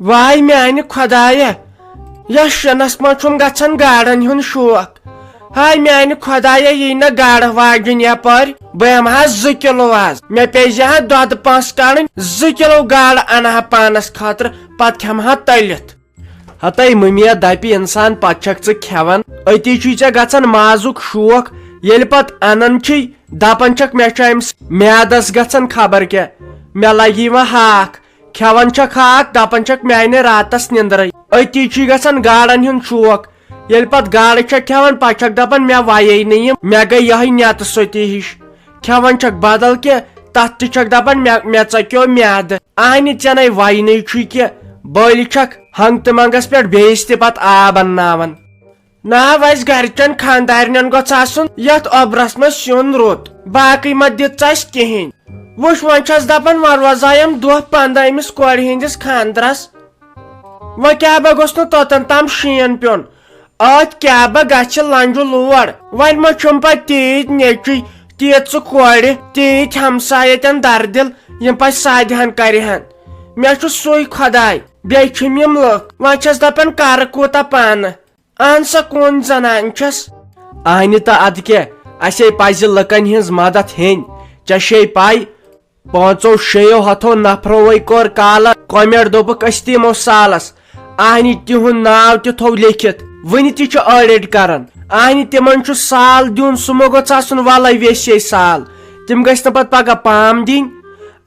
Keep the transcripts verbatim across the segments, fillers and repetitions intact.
واے میانہِ خۄدایہ، یتھ شِنس منٛز چھُم گژھان گاڈن ہُنٛد شوق۔ ہاے میانہِ خۄدایہ، یی نہ گاڈٕ واجِنۍ یپٲرۍ، بہٕ ہٮ۪مہٕ ہا زٕ کِلوٗ آز۔ مےٚ پیٚیہِ ہا دۄدٕ پانٛژھ کڑٕنۍ، زٕ کِلوٗ گاڈٕ انہٕ ہا پانس خٲطرٕ، پتہٕ کھٮ۪مہٕ ہا تٔلِتھ۔ ہتے مُمیا دپہِ انسان، پتہٕ چھکھ ژٕ کھٮ۪وان، أتی چھُے ژےٚ گژھان مازُک شوق۔ ییٚلہِ پتہٕ انان چھُے، دپان چھکھ، مےٚ چھُ أمِس میادس گژھان خبر کیٛاہ، مےٚ لگہِ وۄنۍ ہاکھ۔ کھٮ۪وان چھکھ ہاکھ، دپان چھکھ، مےٚ آیہِ نہٕ راتس نِندرے۔ أتی چھُے گژھان گاڈن ہُنٛد شوق۔ ییٚلہِ پتہٕ گاڈٕ چھکھ کھٮ۪وان، پتہٕ چھکھ دپان، مےٚ ویے نہٕ یِم، مےٚ گٔے یِہے نٮ۪تہٕ سۄتی ہِش۔ کھٮ۪وان چھکھ بدل کینٛہہ، تتھ تہِ چھکھ دپان، مےٚ، مےٚ ژکیو میادٕ۔ اہنہِ، ژےٚ نے وینٕے چھُے کینٛہہ، بٔلۍ چھکھ ہنٛگتہٕ منٛگس پٮ۪ٹھ بیٚیِس تہِ پتہٕ آب انناوان۔ نہ وۄنۍ گرِچٮ۪ن خانٛدارنٮ۪ن گوٚژھ آسُن یتھ اوٚبرس منٛز سیُن رُت، باقٕے ما دِژ اَسہِ کِہیٖنۍ۔ وٕچھ، وۄنۍ چھس دپان، وۄنۍ روزایَم دۄہ پنٛداہ أمِس کورِ ہٕنٛدِس خانٛدرس۔ وۄنۍ کیٛاہ بہ گوٚژھ نہٕ توٚتن تام شیٖن پیوٚن؟ ٲتھۍ کیٛاہ بہ گژھِ لنجہِ لوڑ؟ وۄنۍ ما چھُم پتہٕ تیٖتۍ نیٚچوۍ، تیٖژٕ کورِ، تیٖتۍ ہمسایہِ تن دردِل، یِم پتہٕ سادِ ہن کرِ ہن؟ مےٚ چھُ سُے خۄداے، بیٚیہِ چھِم یِم لُکھ۔ وۄنۍ چھس دپان، کرٕ کوٗتاہ پانہٕ؟ اہن سا، کُن زنان چھس۔ اہنہِ تہٕ ادٕ کیٛاہ، اسے پزِ لُکن ہٕنٛز مدد ہیٚنۍ۔ ژےٚ چھے پے، پانٛژو شیٚیو ہتھو نفروے کوٚر کالہٕ کومینٹ، دوٚپُکھ، أسۍ تہِ یِمو سالس۔ اہنہِ تِہُنٛد ناو تہِ تھوٚو لیکھِتھ، وُنہِ تہِ چھِ أڑۍ أڑۍ کران۔ اہنہِ تِمن چھُ سال دیُن، سُہ مہ گوٚژھ آسُن ولے ویسے سال۔ تِم گٔژھۍ نہٕ پتہٕ پگاہ پام دِنۍ۔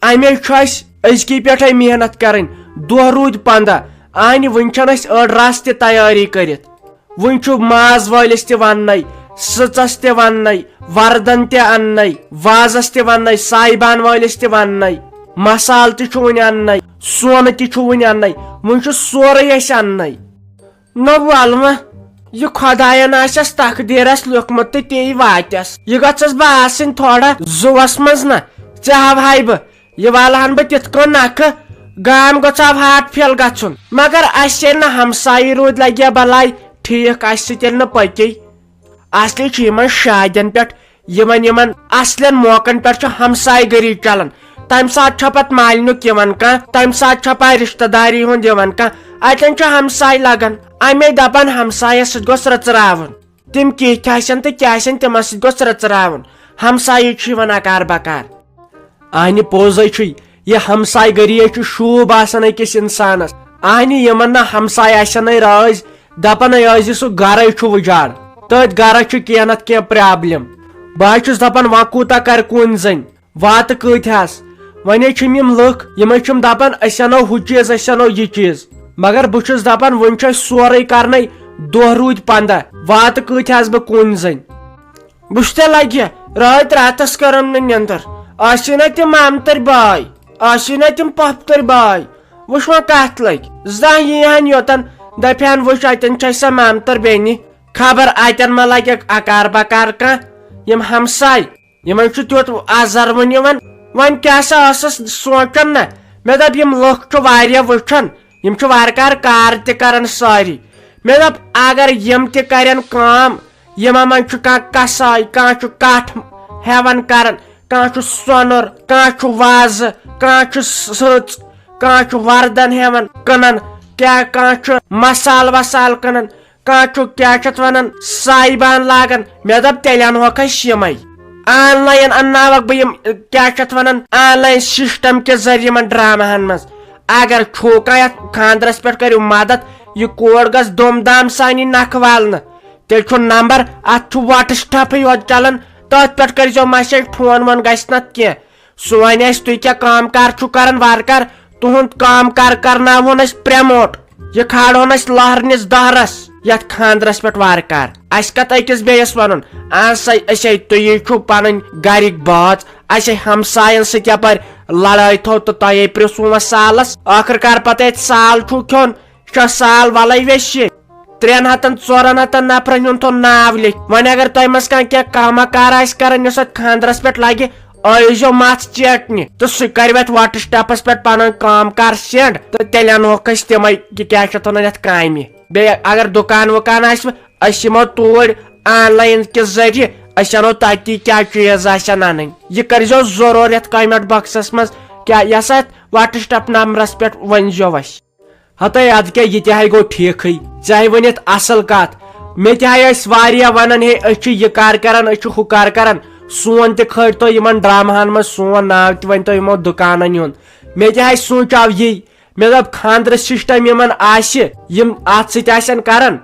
امے چھُ اسہِ أزکی پٮ۪ٹھے محنت کرٕنۍ۔ دۄہ روٗدۍ پنٛداہ، اہنہِ وُنہِ چھنہٕ اسہِ أڑ رژھ تہِ تیٲری کٔرِتھ۔ وُنہِ چھُ ماز وٲلِس تہِ وننَے، سٕژس تہِ وننَے، وردن تہِ اننَے، وازس تہِ وننَے، سایبان وٲلِس تہِ وننَے، مسالہٕ تہِ چھُ وُنہِ اننَے، سونہٕ تہِ چھُ وُنہِ اننَے، وُنہِ چھُ سورُے اسہِ اننَے۔ نہ ول وۄنۍ، یہِ خۄداین آسٮ۪س تقدیرس لیوٗکھمُت تہٕ تی واتٮ۪س۔ یہِ گٔژھس بہٕ آسٕنۍ تھوڑا زُوس منٛز نہ، ژےٚ ہاوہاے بہٕ۔ یہِ والہٕ ہن بہٕ تِتھ کٔنۍ نکھٕ، گام گوٚژھ ہا ہارٹ فیل گژھُن۔ مگر اسہِ ییٚلہِ نہٕ ہمسایی روٗدۍ، لگہِ ہا بلاے ٹھیٖک، اسہِ سۭتۍ ییٚلہِ نہٕ پٔکی۔ اصلی چھُ یِمن شادٮ۪ن پٮ۪ٹھ، یِمن، یِمن اصلٮ۪ن موقعن پٮ۪ٹھ چھُ ہمسایہِ گٔری چلان۔ تمہِ ساتہٕ چھا پتہٕ مالنیُک یِوان کانٛہہ، تمہِ ساتہٕ چھا پتہٕ رشتہٕ داری ہُنٛد یِوان کانٛہہ، اتٮ۪ن چھُ ہمسایہِ لگان۔ امے دپان ہمسایس سۭتۍ گوٚژھ رٕژراوُن۔ تِم کِتھۍ آسن تہٕ کیٛاہ آسن، تِمن سۭتۍ گوٚژھ رٕژراوُن۔ ہمسایہِ چھُ یِوان اکار بکار۔ اہنہِ پوٚزے چھُے، یہِ ہمسایہِ گٔری ہے چھُ شوٗب آسان أکِس انسانس۔ اہنہِ یِمن نہٕ ہمسایہِ آسن ہے رٲضۍ، دپان ہے ٲسۍ زِ سُہ گرے چھُ وُجاڑ، تٔتھۍ گرس چھُ کینٛہہ نتہٕ کینٛہہ پرابلم۔ بہٕ ہا چھُس دپان، وۄنۍ کوٗتاہ کرِ کُنۍ زٔنۍ؟ واتہٕ کۭتۍ ہس؟ وۄنۍ ہے چھِم یِم لُکھ، یِم ہے چھِم دپان، أسۍ انو ہُہ چیٖز، أسۍ انو یہِ چیٖز۔ مگر بہٕ چھُس دپان، وُنہِ چھُ اَسہِ سورُے کرنے، دۄہ روٗدۍ پنٛداہ، واتہٕ کۭتۍ ہس بہٕ کُنۍ زٔنۍ؟ وٕچھ تہ لگہِ، رٲتۍ راتس کٔرٕم نہٕ نیٚندٕر۔ آسی نہ تِم مامتٕرۍ باے، آسی نہ تِم پۄپھتٕرۍ باے۔ وٕچھ وۄنۍ کتھ لگہِ، زانٛہہ یی ہن یوٚتن، دپہِ ہن، وٕچھ، اتٮ۪ن چھےٚ سۄ مامتٕر بیٚنہِ، خبر اتٮ۪ن ما لگٮ۪کھ اکار بکار کانٛہہ۔ یِم ہمساے، یِمن چھُ تیُتھ ازر وُنہِ یِوان۔ وۄنۍ کیٛاہ سا ٲسٕس سونٛچان نہ؟ مےٚ دوٚپ، یِم لُکھ چھِ واریاہ وٕچھان، یِم چھِ وارٕ کارٕ کار تہِ کران سٲری۔ مےٚ دوٚپ، اگر یِم تہِ کرن کٲم، یِمن منٛز چھُ کانٛہہ کسٲے، کانٛہہ چھُ کٹھ ہٮ۪وان کران، کانٛہہ چھُ سۄنُر، کانٛہہ چھُ وازٕ، کانٛہہ چھُ سٕژ، کانٛہہ چھُ وردن ہٮ۪وان کٕنان، کیٛاہ کانٛہہ چھُ مسالہٕ وسالہٕ کٕنان، کانٛہہ چھُ کیٛاہ چھِ اَتھ وَنان، سایبان لاگان۔ مےٚ دوٚپ، تیٚلہِ اَنہوکھ أسۍ یِمَے۔ آن لایِن اَنناوَکھ بہٕ یِم، کیٛاہ چھِ اَتھ وَنان، آن لایِن سِسٹَم کہِ ذٔریعہٕ یِمَن ڈرٛاماہَن منٛز۔ اگر چھُو کانٛہہ یَتھ خانٛدرَس پٮ۪ٹھ کٔرِو مَدَد، یہِ کوڑ گژھِ دُم دام سانی نَکھٕ والنہٕ، تیٚلہِ چھُ نمبر، اَتھ چھُ WhatsApp-ٕے یوت چَلان، تٔتھۍ پٮ۪ٹھ کٔرۍزیو message، فون وون گژھِ نہٕ اَتھ کینٛہہ۔ سُہ وَنہِ اَسہِ، تُہۍ کیٛاہ کٲم کار چھُو کَران وارٕ کار، تُہُنٛد کٲم کار کرناوہون أسۍ promote، یہِ کھالہون أسۍ لہرنِس دہرس یتھ خانٛدرس پٮ۪ٹھ وارٕ کار۔ اسہِ کتھ أکِس بیٚیِس ونُن، اہن سا، أسے تُہی چھِو پنٕنۍ گرِکۍ بٲژ، اسے ہمساین سۭتۍ یپٲرۍ لڑٲے تھٲو تہٕ تۄہے پرژھوٕ وۄنۍ سالس، ٲخٕر کار پتہٕ اتہِ سال چھُو کھیوٚن، یہِ چھا سال ولے ویسے؟ ترٛٮ۪ن ہتن ژورن ہتن نفرن ہُنٛد تھوٚو ناو لیکھِتھ۔ وۄنۍ اگر تۄہہِ منٛز کانٛہہ کینٛہہ کامہ کارہ آسہِ کران یُس اتھ خانٛدرس پٮ۪ٹھ لگہِ، ٲسۍزیو مژھ ژیٹنہِ تہٕ سُہ کرِ وتہِ WhatsApp-س پٮ۪ٹھ پنُن کٲم کار send تہٕ تیٚلہِ انہوکھ أسۍ تِمے، یہِ کیٛاہ چھِ اتھ ونان، یتھ کامہِ۔ بیٚیہِ اگر دُکان وُکان آسہِ، أسۍ یِمو توٗرۍ آن لاین کہِ ذٔریعہٕ، أسۍ انو تتی کیٛاہ چیٖز آسن انٕنۍ۔ یہِ کٔرۍزیو ضروٗر یتھ comment box-س منٛز، کیٛاہ یۄس اتھ WhatsApp نمبرس پٮ۪ٹھ ؤنۍزیو اسہِ۔ ہتے ادٕ کیٛاہ، یہِ تہِ ہاے گوٚو ٹھیٖکھٕے۔ ژےٚ ہاے ؤنِتھ اصل کتھ۔ مےٚ تہِ ہاے ٲسۍ واریاہ ونان، ہے، أسۍ چھِ یہِ کار کران، أسۍ چھِ ہُہ کار کران۔ سون تہِ کھٲلۍ تو یِمن ڈرامہن منٛز سون ناو تہِ، ؤنۍ تو یِمو دُکانن ہُنٛد۔ مےٚ تہِ ہاے سوٗنٛچاو یی۔ مےٚ دوٚپ، خانٛدرٕ سسٹم یِمن آسہِ، یِم اتھ سۭتۍ آسن کران،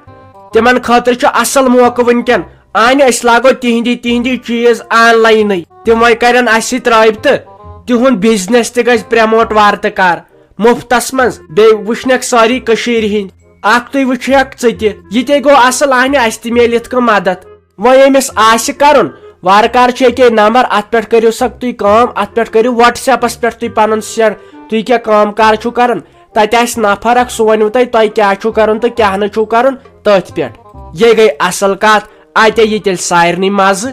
تِمن خٲطرٕ چھُ اصل موقعہٕ وٕنکیٚن۔ اہنہِ، أسۍ لاگو تِہنٛدی، تِہنٛدی چیٖز آن لاینٕے۔ تِم وۄنۍ کرن اسہِ سۭتۍ رٲبطہٕ، تِہُنٛد بزنس تہِ گژھِ پرموٹ وارٕ تہٕ کار مفتس منٛز۔ بیٚیہِ وٕچھنکھ سٲری کٔشیٖرِ ہِنٛدۍ۔ اکھ تُہۍ وٕچھکھ ژٕ تہِ، یہِ تہِ گوٚو اصل، اہنہِ، اسہِ تہِ میلہِ یِتھ کٔنۍ مدد۔ وۄنۍ ییٚمِس آسہِ کرُن، وارٕ کارٕ چھُ ییٚکے نمبر، اتھ پٮ۪ٹھ کٔرِو سا تُہۍ کٲم، اتھ پٮ۪ٹھ کٔرِو WhatsApp-س پٮ۪ٹھ تُہۍ پنُن send، تُہۍ کیٛاہ کٲم کار چھُو کران۔ تتہِ آسہِ نفر اکھ، سُہ ؤنِو تۄہہِ، تۄہہِ کیٛاہ چھُو کرُن تہٕ کیٛاہ نہٕ چھُو کرُن تٔتھۍ پٮ۪ٹھ۔ یہِ گٔے اصل کتھ، اتے یہِ تیٚلہِ سارنٕے مزٕ۔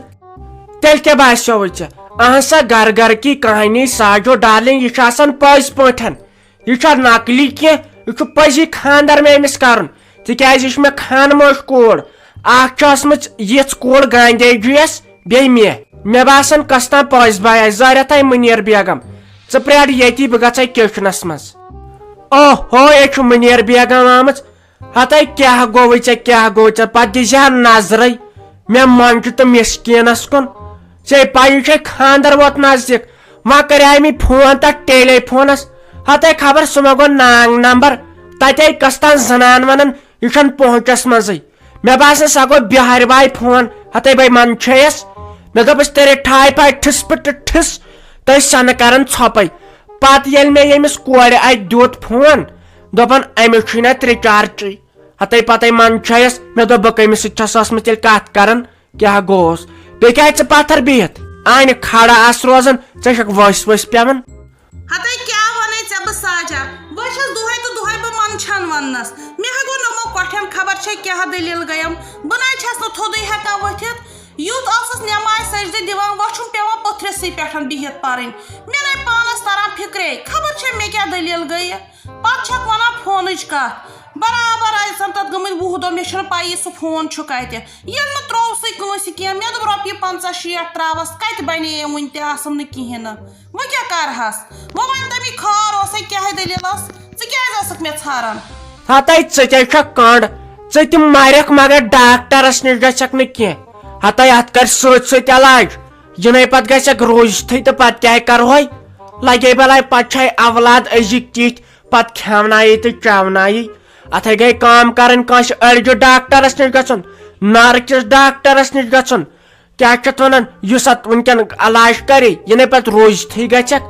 تیٚلہِ کیٛاہ باسیووُے ژےٚ؟ اہن سا، گرٕ گرٕ کی کہانی ساجو ڈارلنگ، یہِ چھُ آسان پٔزۍ پٲٹھۍ۔ یہِ چھا نقلی کینٛہہ؟ یہِ چھُ پٔزی خانٛدر مےٚ أمِس کرُن، تِکیٛازِ یہِ چھُ مےٚ خانہٕ موج کوٗر۔ اکھ چھِ ٲسمٕژ یِژھ کوٗر گاندھی جی یَس، بیٚیہِ مےٚ۔ مےٚ باسان، کۄس تام پٔزۍ باے آسہِ، ظٲہرا تھایہِ مُنیر بیگم۔ ژٕ پرٛار ییٚتی، بہٕ گژھٕ کِچنس منٛز۔ اوہو، یے چھُ مُنیر بیگم آمٕژ۔ ہتے کیٛاہ گوٚوُے ژےٚ، کیٛاہ گوٚو ژےٚ؟ پتہٕ دِژ ہا نظرے مےٚ منٛجہِ تہٕ مسکیٖنس کُن۔ ژےٚ پَیی چھے خانٛدر ووت نزدیٖک۔ وۄنۍ کریٛاے مےٚ فون تتھ ٹیلی فونس۔ ہتے خبر سُہ ما گوٚو نانگ نمبر۔ تتے کۄس تام زنان ونان، یہِ چھَنہٕ پہنچس منٛزٕے۔ مےٚ باسان، سۄ گوٚو بِہارِ باے فون۔ ہتے بے منٛدچھیس۔ مےٚ دوٚپُس، تیرے ٹھاے پاے ٹھِس پٹہٕ ٹھِس، تٔتھۍ سنہٕ کران ژھۄپے۔ پتہٕ ییٚلہِ مےٚ ییٚمِس کورِ اتھِ دیُت فون، دوٚپُن، أمِس چھُے نہ ترٛےٚ چار چٕے۔ ہتے پتے منٛدچھیس۔ مےٚ دوٚپ، بہٕ کٔمِس سۭتۍ چھَس ٲسمٕژ تیٚلہِ کتھ کران؟ کیٛاہ گوٚوس؟ بیٚیہِ کیٛازِ ژٕ پتھر بِہِتھ؟ آنہِ کھڑا آس روزان، ژےٚ چھکھ ؤسۍ ؤسۍ پٮ۪وان۔ ہتے کیٛاہ ونے ژےٚ بہٕ ساجا؟ بہٕ چھَس دۄہے تہٕ دۄہے بہٕ منٛدچھان وننس۔ مےٚ ہا گوٚو نوٚمو کۄٹھٮ۪ن، خبر چھے کیٛاہ دٔلیٖل گٔیم۔ بہٕ نہ چھَس نہٕ تھوٚدُے ہٮ۪کان ؤتھِتھ۔ یُتھ ٲسٕس نٮ۪مازِ سجدٕ دِوان، وۄتھُم پٮ۪وان پٔتھرِسٕے پٮ۪ٹھ بِہِتھ پرٕنۍ۔ مےٚ نَے پانس تران فِکرے، خبر چھے مےٚ کیٛاہ دٔلیٖل گٔیہِ۔ پتہٕ چھکھ ونان فونٕچ کتھ۔ برابر آسن تتھ گٔمٕتۍ وُہ دۄہ، مےٚ چھُنہٕ پَیی سُہ فون چھُ کتہِ۔ ییٚلہِ نہٕ ترٛووسٕے کٲنٛسہِ کینٛہہ، مےٚ دوٚپ، رۄپیہِ پنٛژاہ شیٹھ ترٛاوس، کتہِ بنے وُنہِ تہِ آسم نہٕ کِہیٖنۍ نہٕ۔ وۄنۍ کیٛاہ کرہس؟ وۄنۍ ون تہٕ مےٚ خٲر اوسے، کیٛاہ دٔلیٖل ٲس؟ ژٕ کیٛازِ ٲسٕکھ مےٚ ژھاران؟ ہتے ژٕ کیٛازِ چھکھ کنڈ؟ ژٕ تہِ مرکھ مگر ڈاکٹرس نِش گژھکھ نہٕ کینٛہہ۔ ہتے اتھ کر سۭتۍ سۭتۍ علاج، یِنَے پتہٕ گژھکھ روٗزتھٕے تہٕ پتہٕ کیٛاہ کرہوے؟ لگے بلاے پتہٕ چھے اولاد أزِکۍ تِتھۍ، پتہٕ کھٮ۪ونایی تہٕ چٮ۪ونایی۔ اتھے گٔے کٲم کرٕنۍ، کٲنٛسہِ أڑجہِ ڈاکٹرس نِش گژھُن، نارٕکِس ڈاکٹرس نِش گژھُن۔ کیٛاہ چھِ اتھ ونان، یُس اتھ وٕنکٮ۪ن علاج کرِ، یہِ نے پتہٕ روٗزتھٕے گژھکھ۔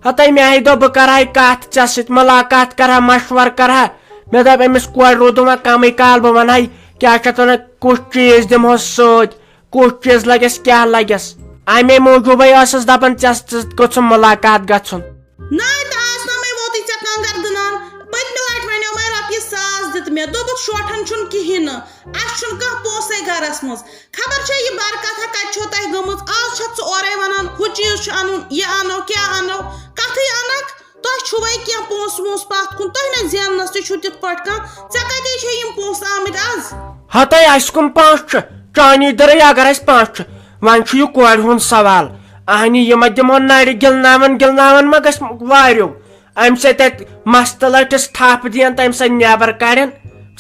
ہتے مےٚ ہے دوٚپ، بہٕ کرٕ ہا کتھ ژےٚ سۭتۍ، مُلاقات کرٕ ہا، مشورٕ کرٕ ہا۔ مےٚ دوٚپ، أمِس کورِ روٗدُم وۄنۍ کمٕے کال، بہٕ ونہٕ ہا، کیٛاہ چھِ اتھ ونان، کُس چیٖز دِمہوس سۭتۍ، کُس چیٖز لگٮ۪س، کیٛاہ لگٮ۪س۔ امے موٗجوٗبے ٲسٕس دپان، ژےٚ سۭتۍ گوٚژھُم مُلاقات گژھُن۔ ناے تہٕ آز تامے ووتُے ژےٚ کنگر دٕنان۔ پٔتمہِ لٹہِ ونیومے رۄپیہِ ساس دِتھ مےٚ، دوٚپُتھ شوٹھن چھُنہٕ کِہیٖنۍ نہٕ، اسہِ چھُنہٕ کانٛہہ پونٛسے گرس منٛز۔ خبر چھےٚ یہِ برکت ہا کتہِ چھو تۄہہِ گٔمٕژ؟ آز چھکھ ژٕ اورے ونان، ہُہ چیٖز چھُ انُن، یہِ انو، کیٛاہ انو، کتھٕے انکھ۔ تۄہہِ چھُوے کینٛہہ پونٛسہٕ وونٛسہٕ پتھ کُن، تُہۍ نہ زیننس تہِ چھُو تِتھ پٲٹھۍ کانٛہہ۔ ژےٚ کتے چھے یِم پونٛسہٕ آمٕتۍ از؟ ہتے اسہِ کم پونٛسہٕ چھِ؟ چانی دٔرٕے اگر اسہِ پونٛسہٕ چھِ، وۄنۍ چھُ یہِ کورِ ہُنٛد سوال۔ اہنہِ یہِ ما دِمو نرِ گِلناوان گِلناوان ما گژھِ واریو؟ امہِ سۭتۍ اتہِ مستہٕ لٔٹِس تھپھ دِین، تمہِ سۭتۍ نٮ۪بر کڑن،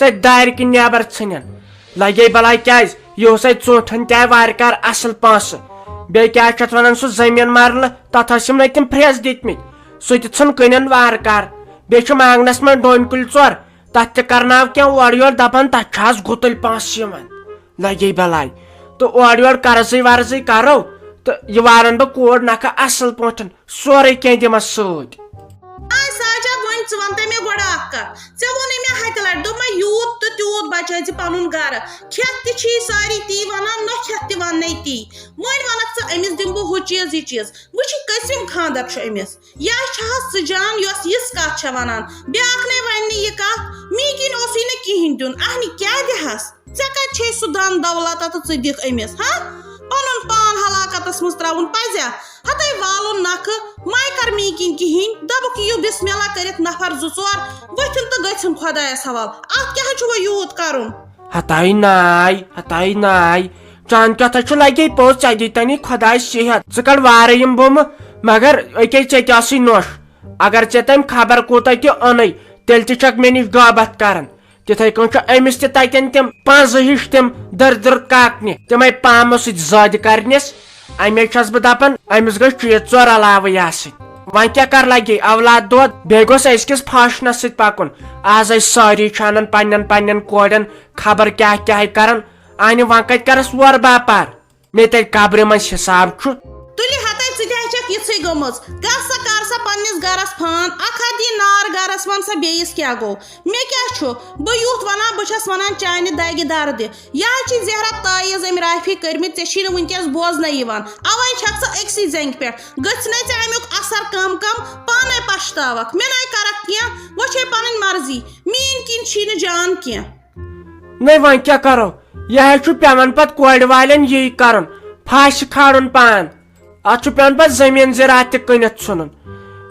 سۭتۍ دارِ کِنۍ نٮ۪بر ژھٕنن۔ لگے بلاے کیٛازِ؟ یہِ اوس اتہِ ژوٗنٛٹھن تہِ آیہِ وارٕ کار اصل پونٛسہٕ۔ بیٚیہِ کیٛاہ چھِ اتھ ونان، سُہ زٔمیٖن مرلہٕ، تتھ ٲسِم نہٕ تِم پھرٛیس دِتمٕتۍ، سُہ تہِ ژھُن کٕنن وارٕ کار۔ بیٚیہِ چھُ آنٛگنس منٛز ڈوٗنۍ کُلۍ ژور، تتھ تہِ کرناو کینٛہہ اورٕ یورٕ، دپان تتھ چھِ از گُتٕلۍ پونٛسہٕ یِوان۔ لگے بلاے۔ تہٕ اورٕ یورٕ قرضٕے ورضٕے کرو، تہٕ یہِ وارن بہٕ کوٗر نکھٕ اصل پٲٹھۍ، سورُے کینٛہہ دِمس سۭتۍ۔ آے ساجا، وۄنۍ ژٕ وَن تہٕ مےٚ گۄڈٕ اکھ کتھ۔ ژےٚ ووٚنُے مےٚ ہتہِ لٹہِ، دوٚپمَے، یوٗت تہٕ تیوٗت بچٲے زِ پنُن گرٕ۔ کھٮ۪تھ تہِ چھی سٲری تی ونان، نہ کھٮ۪تھ تہِ وننے تی۔ وۄنۍ ونکھ ژٕ، أمِس دِمہٕ بہٕ ہُہ چیٖز، یہِ چیٖز۔ وٕچھِی، کٔژِم خاندر چھُ أمِس؟ یا چھِ حظ سٕجان، یۄس یِژھ کَتھ چھےٚ وَنان؟ بیٛاکھ نے وَنہِ نہٕ یہِ کَتھ، میٖگِنۍ اوسُے نہٕ کِہیٖنۍ دیُن۔ اَہنہِ کیٛاہ دِہَس؟ ژےٚ کَتہِ چھے سُہ دَن دولت تہٕ ژٕ دِکھ أمِس، ہا؟ پَنُن پان ہلاکتَس منٛز ترٛاوُن پَزیٛا؟ ہَتَے والُن نَکھٕ، مَے کَر میٖگِنۍ کِہیٖنۍ، دَپُکھ یِیِو بِسمِ اللہ کٔرِتھ نفر زٕ ژور، ؤتھِن تہٕ گٔژھِن خۄدایَس حوال۔ اَتھ کیٛاہ حظ چھُ وۄنۍ یوٗت کَرُن؟ ہتاے ناے، ہتاے ناے، چانہِ کتھس چھُ لگے پوٚز، ژےٚ دِتنٕے خۄداے صحت۔ ژٕ کڑ وارٕ یِم بومہٕ، مگر أکے ژےٚ تہِ ٲسٕے نوٚش۔ اگر ژےٚ تٔمۍ خبر کوٗتاہ تہِ اوٚنُے، تیٚلہِ تہِ چھکھ مےٚ نِش غٲبت کران۔ تِتھے کٔنۍ چھُ أمِس تہِ تتٮ۪ن تِم پنٛزٕ ہِش تِم دٔر دٔر کاکنہِ، تِمے پامہٕ سۭتۍ زٲدِ کرنِس۔ امے چھس بہٕ دپان، أمِس گٔژھ چیٖز ژور علاوٕے آسٕنۍ۔ وۄنۍ کیٛاہ کر لگے اولاد دود؟ بیٚیہِ گوٚژھ أزکِس فیشنس سۭتۍ پکُن۔ از ٲسۍ سٲری چھانان پننٮ۪ن پننٮ۪ن کورٮ۪ن خبر کیٛاہ کیٛاہ کران۔ انہِ وۄنۍ کتہِ کرس وۄر باپار؟ مےٚ تیٚلہِ قبرِ منٛز حساب چھُ۔ تُلہِ ہتے، ژٕ تہِ ہے چھکھ یِژھٕے گٔمٕژ۔ گژھ سا، کر سا پننِس گرس فان، اکھ ہتھ دی نار گرس، ون سا بیٚیِس کیٛاہ گوٚو۔ مےٚ کیٛاہ چھُ؟ بہٕ یُتھ ونان، بہٕ چھس ونان چانہِ دگہِ دردِ۔ یہِ حظ چھِ زہرا تٲویٖز أمۍ رافی کٔرمٕتۍ، ژےٚ چھی نہٕ وٕنکیٚس بوزنَے یِوان۔ اَوَے چھَکھ ژٕ أکسٕے زنٛگہِ پٮ۪ٹھ۔ گٔژھِ نے ژےٚ اَمیُک اثر کم کم، پانَے پَشتاوَکھ۔ مےٚ نَے کَرَکھ کینٛہہ، وۄنۍ چھے پَنٕنۍ مرضی، میٛٲنۍ کِنۍ چھی نہٕ جان کینٛہہ۔ نَے وۄنۍ کیٛاہ کَرو؟ یہِ حظ چھُ پٮ۪وان پَتہٕ کورِ والٮ۪ن یی کَرُن، پھاسہِ کھالُن پان۔ اتھ چھُ پٮ۪وان پتہٕ زٔمیٖن زِراعت تہِ کٕنِتھ ژھُنُن۔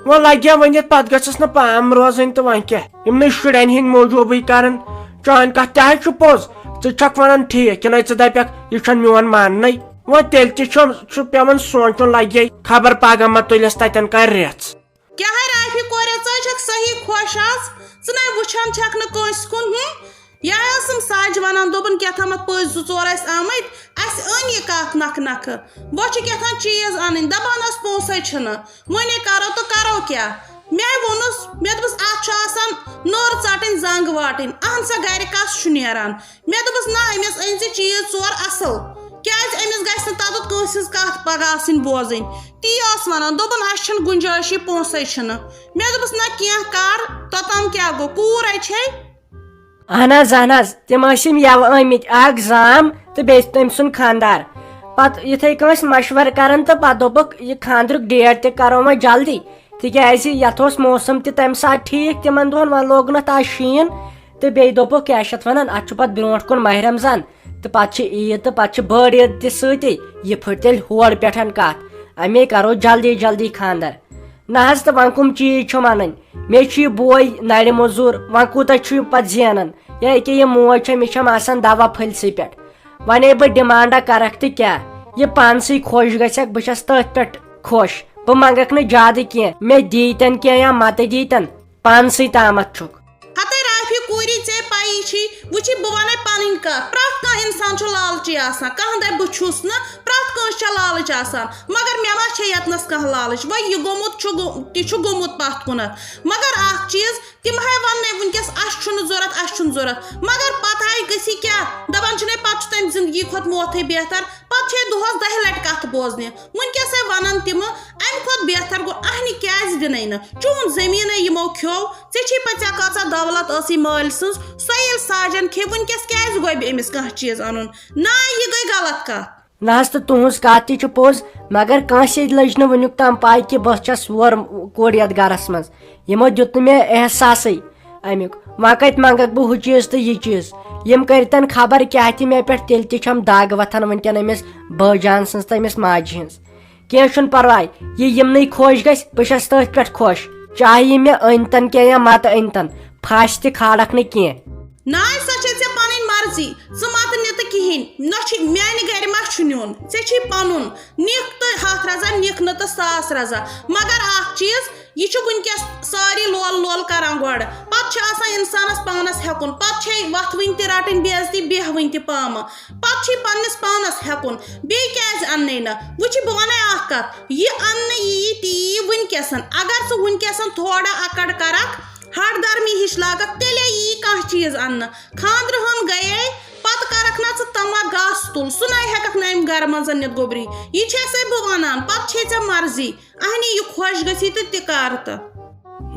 وۄنۍ لگہِ ہا ؤنِتھ، پتہٕ گٔژھٕس نہٕ پام روزٕنۍ تہٕ وۄنۍ کیٛاہ؟ یِمنٕے شُرٮ۪ن ہِنٛدۍ موٗجوٗبٕے کران۔ چٲنۍ کتھ تہِ حظ چھِ پوٚز، ژٕ چھکھ ونان ٹھیٖک، کِنہٕ ژٕ دپکھ یہِ چھُنہٕ میون ماننٕے؟ وۄنۍ تیٚلہِ تہِ چھُم، چھُ پٮ۪وان سونٛچُن، لگے خبر پگاہ ما تُلٮ۪س تتٮ۪ن کانٛہہ رٮ۪ژھ۔ کیٛاہ ہے رافی کورے، ژٕ ہے چھکھ صحیح خۄش از، ژٕ نے وٕچھان چھکھ نہٕ کٲنٛسہِ کُن، ہُم؟ یہِ ہے ٲسٕم سَج وَنان، دوٚپُن کیٛاہ تھامَتھ پٔژھۍ زٕ ژور ٲسۍ آمٕتۍ، اَسہِ أنۍ یہِ کَتھ نَکھٕ نَکھٕ۔ وۄنۍ چھِ کیٛاہ تھام چیٖز اَنٕنۍ، دَپان ٲس پونٛسَے چھِنہٕ۔ وۄنۍ ہے کَرو تہٕ کَرو کیٛاہ؟ مےٚ ووٚنُس، مےٚ دوٚپُس، اَتھ چھُ آسان نٔر ژَٹٕنۍ، زنٛگ واٹٕنۍ۔ اَہَن سا، گَرِ کَس چھُ نیران؟ مےٚ دوٚپُس، نہ، أمِس أنۍ زِ چیٖز ژور اَصٕل، کیٛازِ أمِس گژھِ نہٕ تَتٮ۪تھ کٲنٛسہِ ہٕنٛز کَتھ پَگاہ آسٕنۍ بوزٕنۍ۔ تی ٲس وَنان، دوٚپُن، اَسہِ چھَنہٕ گُنجٲیشٕے، پونٛسَے چھِنہٕ۔ مےٚ دوٚپُس، نہ کینٛہہ کر، توٚتام کیٛاہ گوٚو، کوٗر ہے چھے۔ اہن حظ، اہن حظ، تِم ٲسِم یَوٕ آمٕتۍ اکھ زام تہٕ بیٚیہِ تٔمۍ سُنٛد خانٛدار۔ پتہٕ یِتھَے کٔنۍ ٲسۍ مشورٕ کران تہٕ پتہٕ دوٚپُکھ، یہِ خانٛدرُک ڈیٹ تہِ کرو وۄنۍ جلدی، تِکیٛازِ یَتھ اوس موسم تہِ تَمہِ ساتہٕ ٹھیٖک تِمن دۄہن، وۄنۍ لوگُن اَتھ آز شیٖن۔ تہٕ بیٚیہِ دوٚپُکھ، کیٛاہ چھِ اَتھ وَنان، اَتھ چھُ پتہٕ برونٛٹھ کُن ماہِ رمضان تہٕ پتہٕ چھِ عیٖد تہٕ پتہٕ چھِ بٔڑ عیٖد تہِ سۭتی، یہِ پھٕٹ تیٚلہِ ہورٕ پٮ۪ٹھ کَتھ، اَمے کرو جلدی جلدی خانٛدر۔ نہ حظ، تہٕ وۄنۍ کٕم چیٖز چھِم اَنٕنۍ؟ مےٚ چھُ یہِ بوے نَرِ موٚزوٗر، وۄنۍ کوٗتاہ چھُ یہِ پَتہٕ زینان؟ یا ییٚکیٛاہ یہِ موج چھےٚ، أمِس چھَم آسان دوا پھٔلۍ سٕے پٮ۪ٹھ۔ وۄنۍ ہے بہٕ ڈِمانڈا کَرَکھ تہٕ کیٛاہ؟ یہِ پانسٕے خۄش گژھٮ۪کھ، بہٕ چھَس تٔتھۍ پٮ۪ٹھ خۄش۔ بہٕ منٛگَکھ نہٕ زیادٕ کینٛہہ، مےٚ دیٖتَن کینٛہہ یا مَتہٕ دیٖتَن، پانسٕے تامَتھ چھُکھ۔ ہتے رافی کوٗری، ژےٚ پَیی چھی، وٕچھی، بہٕ وَنَے پَنٕنۍ کَتھ۔ پرٛٮ۪تھ کانٛہہ اِنسان چھُ لالچی آسان، کانٛہہ دَپہِ بہٕ چھُس نہٕ، پرٛٮ۪تھ کٲنٛسہِ چھےٚ لالٕچ آسان۔ مگر مےٚ ما چھےٚ ییٚتنَس کانٛہہ لالٕچ؟ وۄنۍ یہِ گوٚمُت چھُ گوٚ-، تہِ چھُ گوٚمُت پَتھ کُنَتھ۔ مگر اَکھ چیٖز، تِم ہے وَننَے وٕنکیٚس، اَسہِ چھُنہٕ ضوٚرَتھ، اَسہِ چھُنہٕ ضوٚرَتھ۔ مگر پَتہٕ ہاے گٔژھی کیٛاہ؟ دَپان چھِنَے پَتہٕ چھُ تَمہِ زِندگی کھۄتہٕ موتھٕے بہتر۔ پَتہٕ چھے دۄہَس دَہہِ لَٹہِ کَتھٕ بوزنہِ۔ وٕنکیٚسَے وَنَن تِمہٕ، اَمہِ کھۄتہٕ بہتر گوٚو اَہنہِ کیٛازِ دِنَے نہٕ؟ چون زٔمیٖنَے یِمو کھیوٚو، ژےٚ چھی پَتہٕ ژےٚ کۭژاہ دولت ٲسٕے مٲلۍ سٕنٛز، سۄ ییٚلہِ ساجَن کھے، وٕنکیٚس کیٛازِ گوٚبہِ أمِس کانٛہہ چیٖز اَنُن؟ نہ، یہِ گٔے غلط کَتھ۔ نہ حظ، تہٕ تُہٕنٛز کَتھ تہِ چھِ پوٚز، مگر کٲنٛسے لٔج نہٕ وٕنیُک تام پَے کہِ بہٕ چھَس وٲر کوٗر یَتھ گَرَس منٛز۔ یِمو دیُت نہٕ مےٚ احساسٕے اَمیُک۔ وۄنۍ کَتہِ منٛگَکھ بہٕ ہُہ چیٖز تہٕ یہِ چیٖز؟ یِم کٔرۍتَن خبر کیٛاہ تہِ مےٚ پٮ۪ٹھ، تیٚلہِ تہِ چھَم دَگ وۄتھان وٕنکٮ۪ن أمِس بٲے جان سٕنٛز تہٕ أمِس ماجہِ ہٕنٛز۔ کینٛہہ چھُنہٕ پرواے، یہِ یِمنٕے خۄش گژھِ، بہٕ چھَس تٔتھۍ پٮ۪ٹھ خۄش، چاہے یہِ مےٚ أنۍتَن کینٛہہ یا مَتہٕ أنۍتَن، پھاسہِ تہِ کھالَکھ نہٕ کینٛہہ۔ ناے، سۄ چھے ژےٚ پنٕنۍ مرضی، ژٕ مت نہِ تہٕ کِہیٖنۍ، نہ چھُ میانہِ گرِ ما چھُ نیُن، ژےٚ چھُے پنُن، نِکھ تہٕ ہتھ رزا، نِکھ نہٕ تہٕ ساس رزا۔ مگر اکھ چیٖز، یہِ چھُ وٕنکیٚس سٲری لول لول کران گۄڈٕ، پتہٕ چھُ آسان انسانس پانس ہیٚکُن، پتہٕ چھے وتھوٕنۍ تہِ رٹٕنۍ بے عزتی، بیہوٕنۍ تہِ پامہٕ، پتہٕ چھُے پننِس پانس ہیٚکُن، بیٚیہِ کیازِ اننے نہٕ؟ وٕچھِ، بہٕ ونَے اکھ کتھ، یہِ اننہٕ یی تی یی وٕنکیٚسن، اگر ژٕ وٕنکیٚسن تھوڑا اکڑ کرکھ، ہٹ درمی ہِش لاگکھ، تیٚلے یی کانٛہہ چیٖز اننہٕ۔ خانٛدرٕ ہن گٔیے، پتہٕ کرکھ نا ژٕ تما گاسہٕ تُل، سُہ نَے ہٮ۪ککھ نہٕ اَمہِ گرٕ منٛز نِتھ گوٚبری۔ یہِ چھےٚ سَے بہٕ وَنان، پتہٕ چھے ژےٚ مرضی، اہنی یہِ خۄش گژھی تہٕ تہِ کر تہٕ۔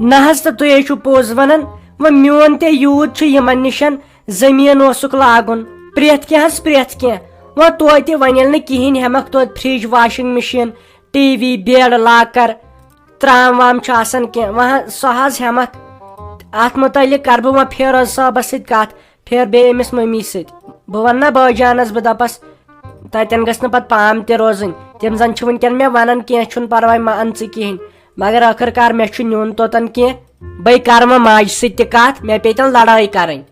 نہ حظ، تہٕ تُہۍ ہے چھِو پوٚز وَنان۔ وۄنۍ میون تہِ یوٗت چھُ یِمن نِشن، زٔمیٖن اوسُکھ لاگُن، پرٛٮ۪تھ کینٛہہ حظ، پرٛٮ۪تھ کینٛہہ۔ وۄنۍ توتہِ، وۄنۍ ییٚلہِ نہٕ کِہیٖنۍ ہٮ۪مکھ توتہِ، fridge, washing machine, T V, bed, locker, ترام وام چھُ آسان کینٛہہ، وۄنۍ حظ، سۄ حظ ہٮ۪مکھ۔ اتھ متعلق کرٕ بہٕ وۄنۍ فیروز صٲبس سۭتۍ کتھ، پھر بیٚیہِ أمِس مٔمی سۭتۍ۔ بہٕ ونہٕ نا بٲے جانس، بہٕ دپس، تتٮ۪ن گٔژھ نہٕ پتہٕ پام تہِ روزٕنۍ۔ تِم زن چھِ وٕنکٮ۪ن مےٚ ونان، کینٛہہ چھُنہٕ پرواے، مہ ان ژٕ کِہیٖنۍ۔ مگر ٲخٕر کار مےٚ چھُ نیُن توٚتن کینٛہہ۔ بہٕ کرٕ وۄنۍ ماجہِ سۭتۍ تہِ کتھ، مےٚ پیٚیہِ تَن لڑٲے کرٕنۍ۔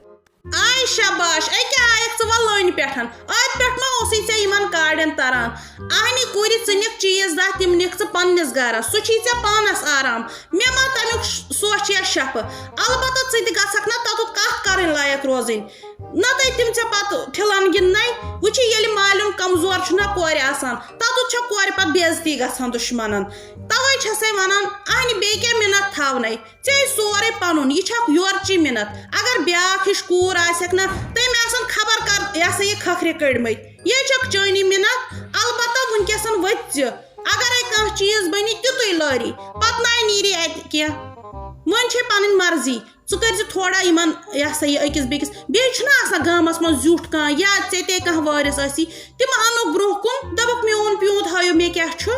آے شاباش، أکیٛاہ آیکھ ژٕ وۄنۍ لٲنہِ پٮ۪ٹھ۔ أتھۍ پٮ۪ٹھ ما اوسُے ژےٚ یِمن کاڑٮ۪ن تران؟ اہنہِ کورِ، ژٕ نِکھ چیٖز دہ، تِم نِکھ ژٕ پننِس گرس، سُہ چھی ژےٚ پانس آرام۔ مےٚ ما تمیُک ش-، سوچیا شپہٕ؟ البتہ ژٕ تہِ گژھکھ نہ تتُتھ کتھ کرٕنۍ لایق روزٕنۍ۔ نتہٕ تِم ژےٚ پتہٕ ٹھِلن گِنٛدنے۔ وٕچھِ، ییٚلہِ مالُن کمزور چھُنہ کورِ آسان، تتُتھ چھےٚ کورِ پتہٕ بے عزتی گژھان دُشمنن۔ توے چھسے ونان، اہنہِ بیٚیہِ کیٛاہ مِنت تھاونَے؟ ژےٚ سورُے پنُن، یہِ چھکھ یورچی مِنت۔ اگر بیٛاکھ ہِش کوٗر آسٮ۪کھ نہ، تٔمۍ آسن خبر کر، یہِ ہسا یہِ کھکھرِ کٔڑمٕتۍ۔ یے چھکھ چٲنی مِنت۔ البتہ وٕنکیٚسن ؤتھۍ زِ، اگرے کانٛہہ چیٖز بنہِ تیُتُے لٲری، پتہٕ ناے نیری اتہِ کینٛہہ۔ وۄنۍ چھے پنٕنۍ مرضی، ژٕ کٔرۍ زِ تھوڑا یِمن، یہِ ہسا یہِ، أکِس بیٚکِس۔ بیٚیہِ چھُنہ آسان گامس منٛز زیُٹھ کانٛہہ یا ژےٚ تے کانٛہہ وٲرِث آسی، تِم انُکھ برونٛہہ کُن، دپُکھ، میون پیوٗنت ہٲیِو مےٚ کیٛاہ چھُ۔